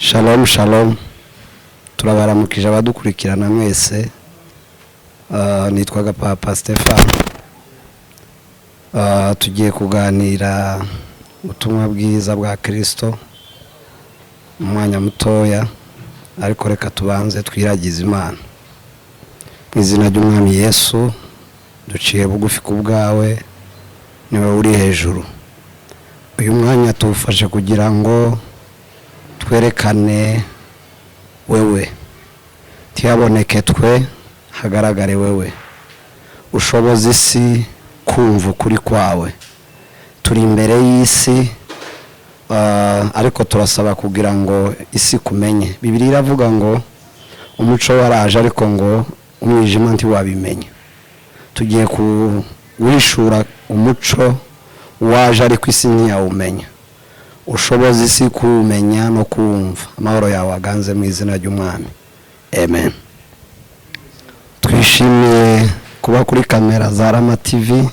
Shalom, shalom. Turabaramukije abadukurikirana mwese. Nitwaga Papa Stefan. Tugiye kuganira ubutumwa bwiza bwa Kristo mu mwanya mutoya, ariko reka tubanze twiragize Imana. Mu izina ry'Umwami Yesu, duciye bugufi ku bwawe, niwe uri hejuru. Uyu mwanya tuwufashe kugira ngo twerekane wewe, ntiyaboneke twe, hagaragare wewe. Ushoboza isi kumva ukuri kwawe. Turi imbere y'isi, ariko turasaba kugira ngo isi kumenye. Bibiliya iravuga ngo umuco waraje, ariko ngo umwijima ntiwabimenya. Tugiye kuwishura umuco waje, ariko isi ntiyawumenya. Ushoboza isi kuwumenya no kuwumva. Amahoro yawe aganze mu izina ry'Umwami, amen. Twishimiye kuba kuri kamera za Rama TV.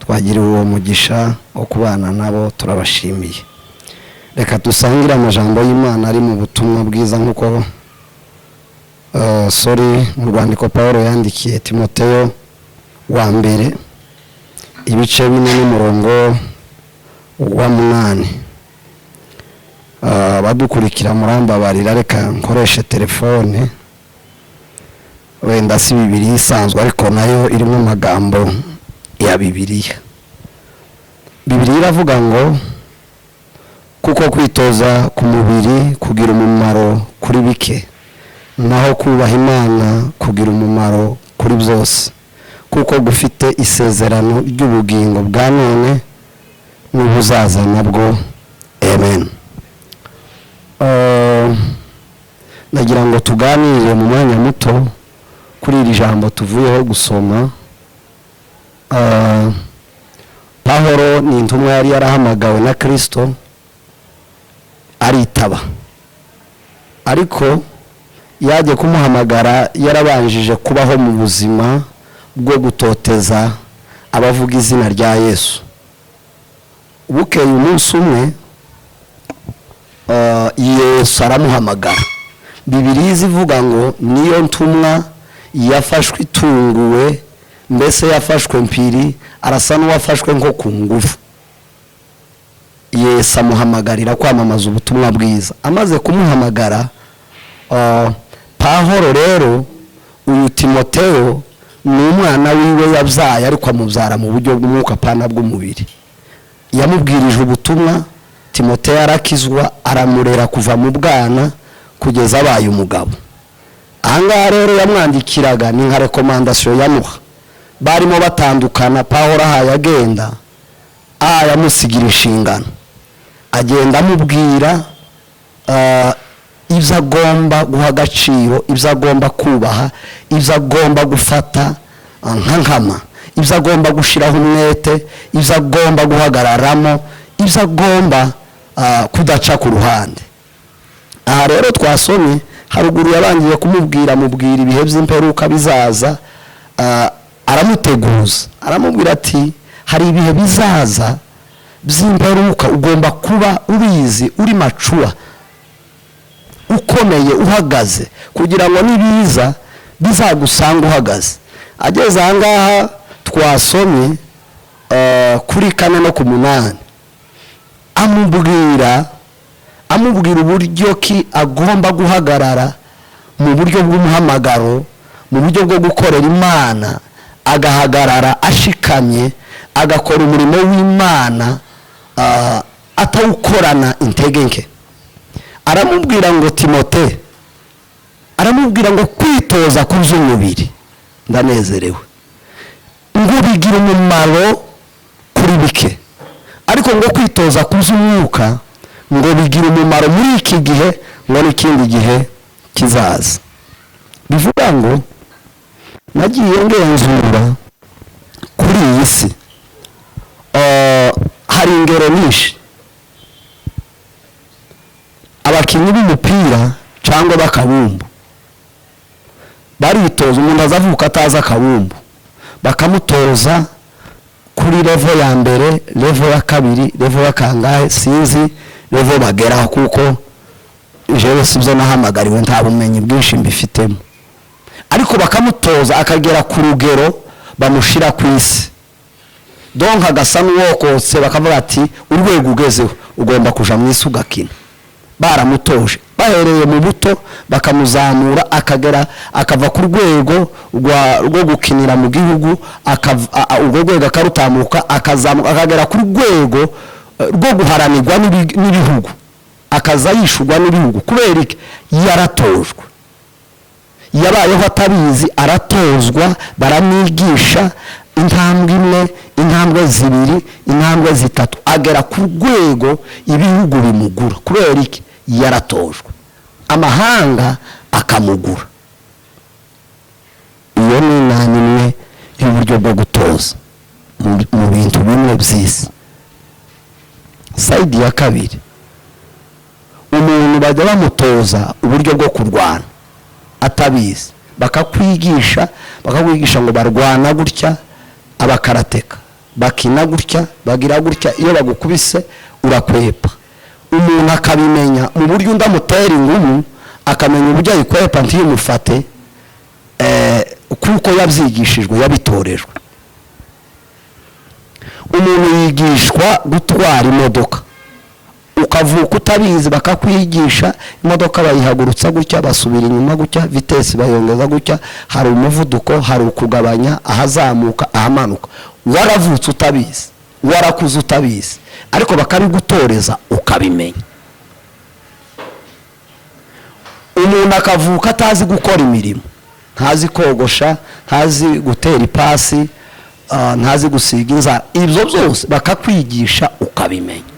Twagiriwe uwo mugisha wo kubana nabo, turabashimiye. Reka dusangire amajambo y'Imana ari mu butumwa bwiza nk'uko, sorry, mu rwandiko Paul yandikiye Timoteyo wa mbere, ibice 4 n'umurongo wa 8. Abadukurikira murambabarira, reka nkoreshe telefone. Wenda si Bibiliya isanzwe, ariko nayo irimo amagambo ya Bibiliya. Bibiliya iravuga ngo: "Kuko kwitoza ku mubiri kugira umumaro kuri bike, naho kubaha Imana kugira umumaro kuri byose, kuko gufite isezerano ry'ubugingo bwa none n'ubuzaza nabwo." Amen. Nagira ngo tuganire mu mwanya muto kuri iri jambo tuvuyeho gusoma. Pahoro ni intumwa yari yarahamagawe na Kirisito, aritaba, ariko yajya kumuhamagara yarabanjije kubaho mu buzima bwo gutoteza abavuga izina rya Yesu. Bukeye umunsi umwe, Yesu aramuhamagara. Bibiliya ivuga ngo niyo ntumwa yafashwe itunguwe, mbese yafashwe mpiri, arasa n'uwafashwe nko ku ngufu. Yesu amuhamagarira kwamamaza ubutumwa bwiza. Amaze kumuhamagara, Pahoro rero, uyu Timoteyo ni umwana wiwe yabyaye, ariko amubyara mu buryo bw'umwuka, apana bw'umubiri. Yamubwirije ubutumwa, Timoteyo arakizwa, aramurera kuva mu bwana kugeza abaye umugabo. Ahangaha rero yamwandikiraga ni nka recommandation yamuha. Barimo batandukana, Pahoro ahaye agenda, aha yamusigira inshingano, agenda amubwira ibyo agomba guha agaciro, ibyo agomba kubaha, ibyo agomba gufata nka nkama, ibyo agomba gushyiraho umwete, ibyo agomba guhagararamo, ibyo agomba kudaca ku ruhande. Aha rero twasomye haruguru, yabangiye kumubwira, amubwira ibihe by'imperuka bizaza, aramuteguza, aramubwira ati: "Hari ibihe bizaza by'imperuka, ugomba kuba ubizi, uri mature, ukomeye, uhagaze, kugira ngo nibiza bizagusanga uhagaze." Ageze ahangaha twasomye, kuri 4 no ku 8, amubwira uburyo ki agomba guhagarara mu buryo bw'umuhamagaro, mu buryo bwo gukorera Imana, agahagarara ashikamye, agakora umurimo w'Imana atawukorana intege nke. Aramubwira ngo: "Timote," aramubwira ngo: "kwitoza ku by'umubiri," ndanezerewe, "ngo bigira umumaro kuri bike, ariko ngo kwitoza ku by'umwuka ngo bigira umumaro muri iki gihe ngo n'ikindi gihe kizaza." Bivuga ngo nagiye ngenzura kuri iyi si, hari ingero nyinshi. Abakinnyi b'umupira cyangwa b'akabumbu baritoza. Umuntu azavuka atazi akabumbu, bakamutoza kuri level ya mbere, level ya kabiri, level ya kangahe, sinzi level bageraho, kuko Jewe si byo nahamagariwe, nta bumenyi bwinshi mbifitemo, ariko bakamutoza akagera ku rugero bamushyira ku isi, donc agasa n'uwokotse, bakavuga ati: "Urwego ugezeho ugomba kuja mu isi ugakina." Baramutoje bahereye mu buto, bakamuzamura akagera, akava ku rwego rwo gukinira mu gihugu, urwo rwego akarutamuka, akazamuka akagera ku rwego rwo guharanirwa n'ibihugu, akaza yishurwa n'ibihugu. Kubera iki? Yaratojwe. Yabayeho atabizi, aratozwa, baramwigisha intambwe imwe, intambwe zibiri, intambwe zitatu, agera ku rwego ibihugu bimugura. Kubera iki? Yaratojwe, amahanga akamugura. Iyo ni inama imwe y'uburyo bwo gutoza mu bintu bimwe by'isi. Side ya kabiri, umuntu bajya bamutoza uburyo bwo kurwana atabizi, bakakwigisha, bakakwigisha ngo barwana gutya, abakarateka bakina gutya, bagira gutya, iyo bagukubise urakwepa. Umuntu akabimenya mu buryo undi amutera ingumu, akamenya uburyo ayikwepa ntiyimufate, kuko yabyigishijwe, yabitorejwe. Umuntu yigishwa gutwara imodoka, ukavuka utabizi, bakakwigisha imodoka bayihagurutsa gutya, basubira inyuma gutya, vitesse bayongeza gutya, hari umuvuduko, hari ukugabanya, ahazamuka, ahamanuka. Waravutse utabizi, warakuze utabizi, ariko bakabigutoreza ukabimenya. Umuntu akavuka atazi gukora imirimo, ntazi kogosha, ntazi gutera ipasi, ntazi gusiga inzara, ibyo byose bakakwigisha ukabimenya.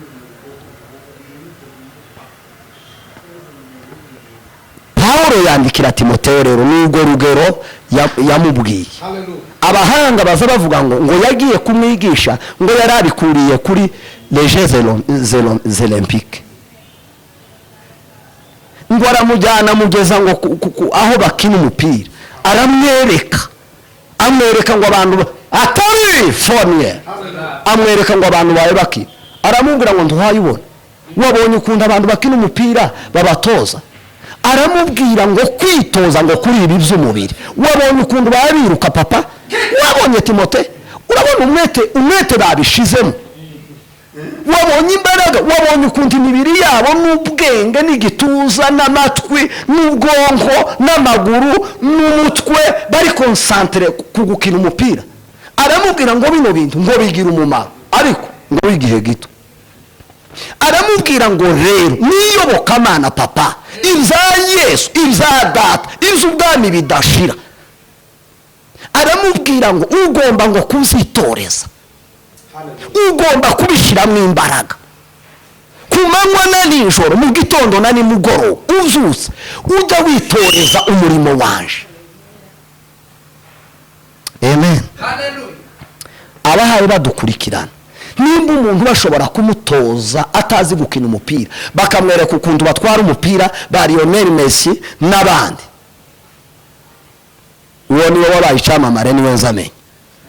Pawulo yandikira Timoteyo rero n'urwo rugero yamubwiye. Abahanga baza bavuga ngo yagiye kumwigisha, ngo yari abikuriye kuri les Jeux Olympiques, ngo aramujyana amugeza ngo aho bakina umupira, aramwereka, amwereka ngo abantu atari foniye, amwereka ngo abantu bawe bakina, aramubwira ngo: "Ntuhayibona, wabonye ukuntu abantu bakina umupira babatoza?" Aramubwira ngo kwitoza ngo kuri ibi by'umubiri, wabonye ukuntu baba biruka papa? Wabonye Timote? Urabona umwete babishizemo? Wabonye imbaraga? Wabonye ukuntu imibiri yabo n'ubwenge n'igituza n'amatwi n'ubwonko n'amaguru n'umutwe bari concentré ku gukina umupira? Aramubwira ngo bino bintu ngo bigira umumaro, ariko ngo igihe gito. Aramubwira ngo rero niyobokamana papa, ibya Yesu, ibya Data, iby'ubwami bidashira, aramubwira ngo ugomba ngo kuzitoreza, ugomba kubishyiramo imbaraga ku manywa na nijoro, mu gitondo na nimugoroba, ubyutse ujya witoreza umurimo wanje. Amen. Abahaye badukurikirana, nimba umuntu bashobora kumutoza atazi gukina umupira, bakamwereka ukuntu batwara umupira, ba Lionel Messi n'abandi, uwo niwe wabaye icyamamare, niwe nzamenya,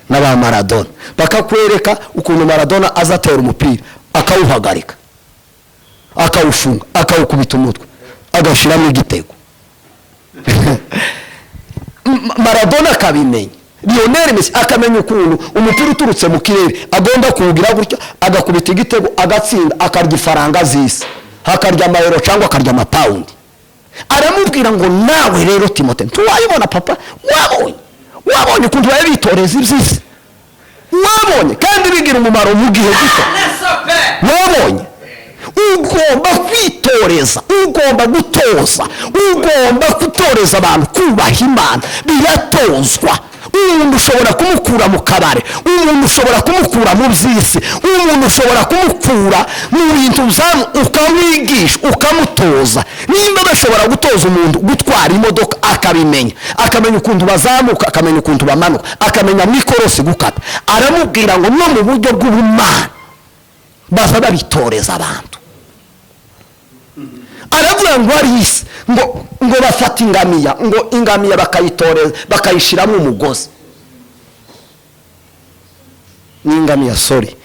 n'aba Maradona, bakakwereka ukuntu Maradona aza atera umupira, akawuhagarika, akawufunga, akawukubita umutwe, agashyiramo igitego, Maradona akabimenya, Lionel Messi akamenya ukuntu umupira uturutse mu kirere agomba kuwugira gutya, agakubita igitego, agatsinda, akarya ifaranga z'isi, akarya amayero cyangwa akarya amapawundi. Aramubwira ngo nawe rero Timote, ntiwayibona papa? Wabonye ukuntu baba bitoreza iby'isi? Wabonye kandi bigira umumaro mu gihe gito? Wabonye? Ugomba kwitoreza, ugomba gutoza, ugomba gutoreza abantu kubaha Imana. Biratozwa. Umuntu ushobora kumukura mu kabare, umuntu ushobora kumukura mu by'isi, umuntu ushobora kumukura mu bintu ukamwigisha, ukamutoza. Nimba bashobora gutoza umuntu gutwara imodoka akabimenya, akamenya ukuntu bazamuka, akamenya ukuntu bamanuka, akamenya mu ikorosi gukata, aramubwira ngo no mu buryo bw'ubumana baza babitoreza abantu. Aravuga ngo ari isi ngo bafata ingamiya, ngo ingamiya bakayitoreza, bakayishyiramo umugozi n'ingamiya, sorry,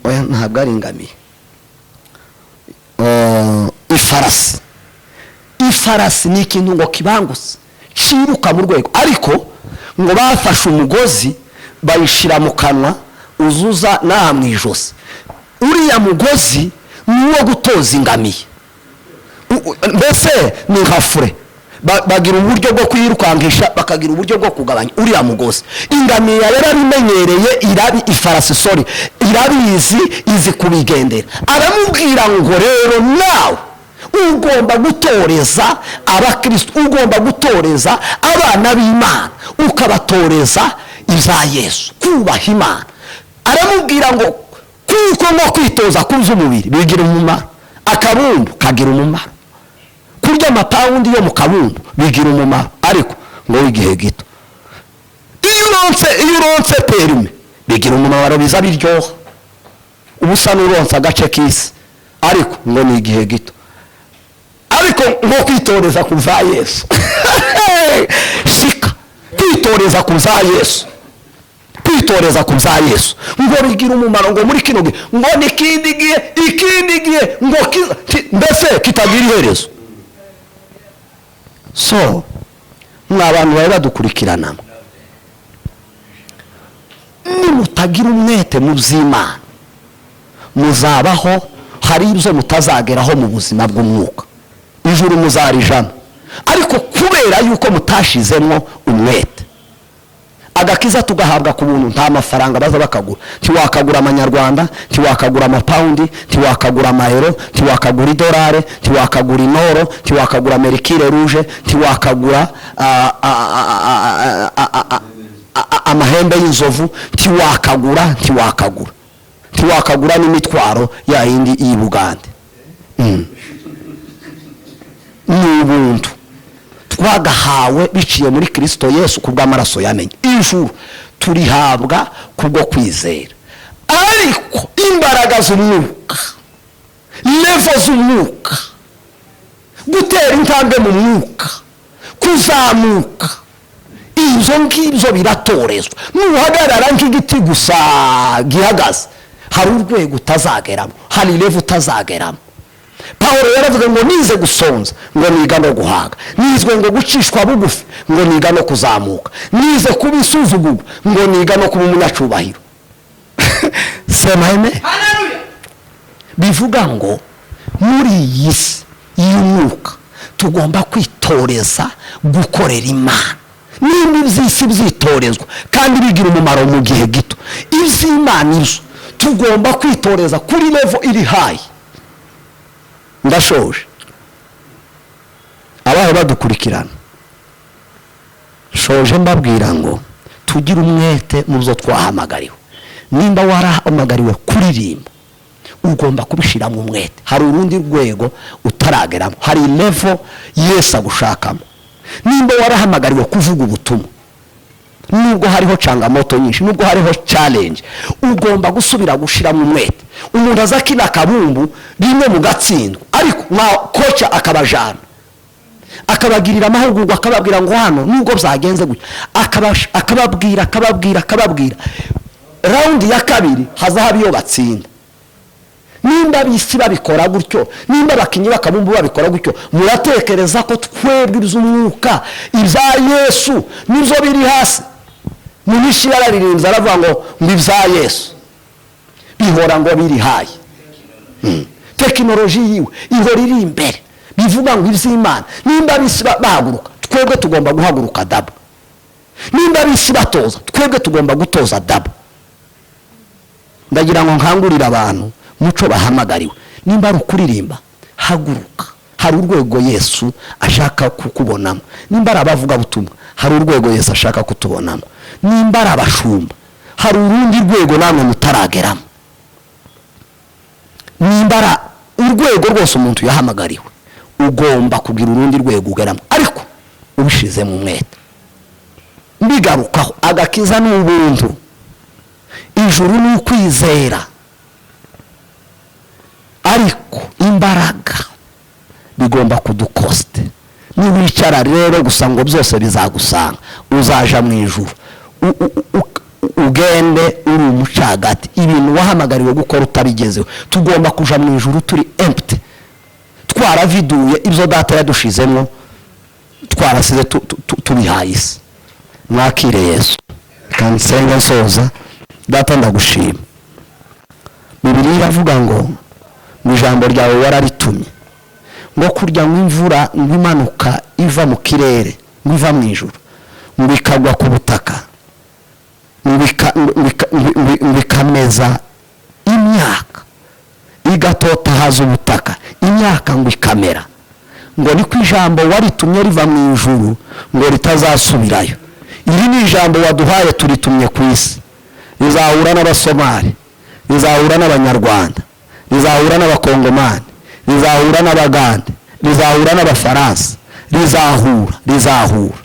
oya, ntabwo ari ingamiya. Farasi, ifarasi ni ikintu ngo kibangutse, ciruka mu rwego, ariko ngo bafashe umugozi bayishyira mu kanwa, uzuza n'aha mu ijosi. Uriya mugozi ni uwo gutoza ingamiye. Mbese ni nka frein. Bagira uburyo bwo kuyirukangisha, bakagira uburyo bwo kugabanya uriya mugozi. Ingamiya yarabimenyereye, irabi, ifarasi, sorry, irabizi, izi kubigendera. Aramubwira ngo rero nawe ugomba gutoreza abakristo, ugomba gutoreza abana b'Imana, ukabatoreza ibya Yesu, kubaha Imana. Aramubwira ngo kuko nko kwitoza ku by'umubiri bigira umumaro, akabumbu kagira umumaro, kurya amapawundi yo mu kabumbu bigira umumaro, ariko ngo w'igihe gito. Iyo uronse permis bigira umumaro, biza biryoha, uba usa n'uronse agace k'isi, ariko ngo ni igihe gito. Ariko nko kwitoreza ku bya Yesu, shika kwitoreza ku bya Yesu, kwitoreza ku bya Yesu ngo bigira umumaro, ngo muri kino gihe, ngo n'ikindi gihe, ikindi gihe ngo mbese kitagira iherezo. So mwa abantu bari badukurikirana, nimutagira umwete mu by'Imana, muzabaho hari ibyo mutazageraho mu buzima bw'umwuka. Ijuru muzarijamo, ariko kubera yuko mutashizemo umwete. Agakiza tugahabwa ku buntu, nta mafaranga baza bakagura. Ntiwakagura amanyarwanda, ntiwakagura amapawundi, ntiwakagura amayero, ntiwakagura idolare, ntiwakagura inoro, ntiwakagura mercure rouge, ntiwakagura amahembe y'inzovu, ntiwakagura n'imitwaro ya yindi y'i Bugande. Ni ubuntu twagahawe biciye muri Kirisito Yesu ku bw'amaraso yamenye. Ijuru turihabwa kubwo kwizera, ariko imbaraga z'umwuka, level z'umwuka, gutera intambwe mu mwuka, kuzamuka, ibyo ngibyo biratorezwa. Nuhagarara nk'igiti gusa gihagaze, hari urwego utazageramo, hari level utazageramo. Paul yaravuze ngo nize gusonza, ngo niga no guhaga, nizwe ngo gucishwa bugufi, ngo niga no kuzamuka, nize kuba isuzugurwa, ngo niga no kuba umunyacubahiro. Sema amen. Haleluya. Bivuga ngo muri iyi si y'umwuka tugomba kwitoreza gukorera Imana. Nimba iby'isi byitorezwa kandi bigira umumaro mu gihe gito, iby'Imana izo tugomba kwitoreza kuri level iri high. Ndashoje. Abaho badukurikirana, shoje mbabwira ngo tugire umwete mu byo twahamagariwe. Nimba warahamagariwe kuririmba, ugomba kubishyiramo umwete. Hari urundi rwego utarageramo, hari level Yesu agushakamo. Nimba warahamagariwe kuvuga ubutumwa, nubwo hariho changamoto nyinshi, nubwo hariho challenge, ugomba gusubira gushyiramo umwete. Umuntu aza akina akabumbu rimwe mu gatsindwa, ariko nka coach akabajana, akabagirira amahugurwa, akababwira ngo hano nubwo byagenze gutya, akababwira, akababwira, akababwira. Round ya kabiri haza haba iyo batsinda. Nimba ab'isi babikora gutyo, nimba abakinnyi b'akabumbu babikora gutyo, muratekereza ko twebwe iby'umwuka, ibya Yesu nibyo biri hasi? Mu mishi yararirimbye, aravuga ngo ibya Yesu bihora ngo biri high. Tekinoloji yiwe ihora iri imbere. Bivuga ngo iby'Imana, nimba ab'isi bahaguruka, twebwe tugomba guhaguruka double. Nimba ab'isi batoza, twebwe tugomba gutoza double. Ndagira ngo nkangurire abantu muco bahamagariwe. Nimba ari ukuririmba, haguruka, hari urwego Yesu ashaka kukubonamo. Nimba ari abavugabutumwa, hari urwego Yesu ashaka kutubonamo. Nimba ari abashumba, hari urundi rwego namwe mutarageramo. Nimba ari urwego rwose umuntu yahamagariwe, ugomba kugira urundi rwego ugeramo, ariko ubishizemo umwete. Mbigarukaho, agakiza ni ubuntu, ijuru ni ukwizera, ariko imbaraga bigomba kudukosite. Niwicara rero gusa ngo byose bizagusanga, uzaja mu ijuru ugende uri umucagati, ibintu wahamagariwe gukora utabigezeho. Tugomba kuja mu ijuru turi empty. Twaraviduye ibyo Data yadushizemo, twarasize tubihaye isi. Mwakire Yesu. Kandi nsenga nsoza. Data, ndagushima. Bibiliya iravuga ngo ijambo ryawe wararitumye, ngo kurya ngo imvura ngo imanuka iva mu kirere, ngo iva mu ijuru, ngo ikagwa ku butaka, ngo ikameza imyaka, igatotahaza ubutaka, imyaka ngo ikamera, ngo niko ijambo waritumye riva mu ijuru, ngo ritazasubirayo. Iri ni ijambo waduhaye, turitumye ku isi. Rizahura n'Abasomali, rizahura n'Abanyarwanda, rizahura n'Abakongomani, rizahura n'Abagande, rizahura n'Abafaransa, rizahura, rizahura.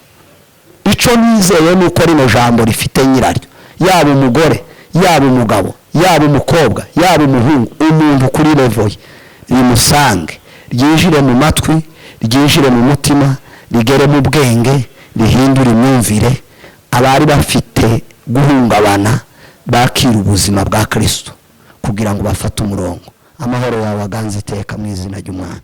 Icyo nizeye ni uko rino jambo rifite nyiraryo, yaba umugore, yaba umugabo, yaba umukobwa, yaba umuhungu, umuntu kuri level ye, rimusange, ryinjire mu matwi, ryinjire mu mutima, rigere mu bwenge, rihindure imyumvire. Abari bafite guhungabana bakira ubuzima bwa Kirisito kugira ngo bafate umurongo. Amahoro yawe aganze iteka mu izina ry'Umwami.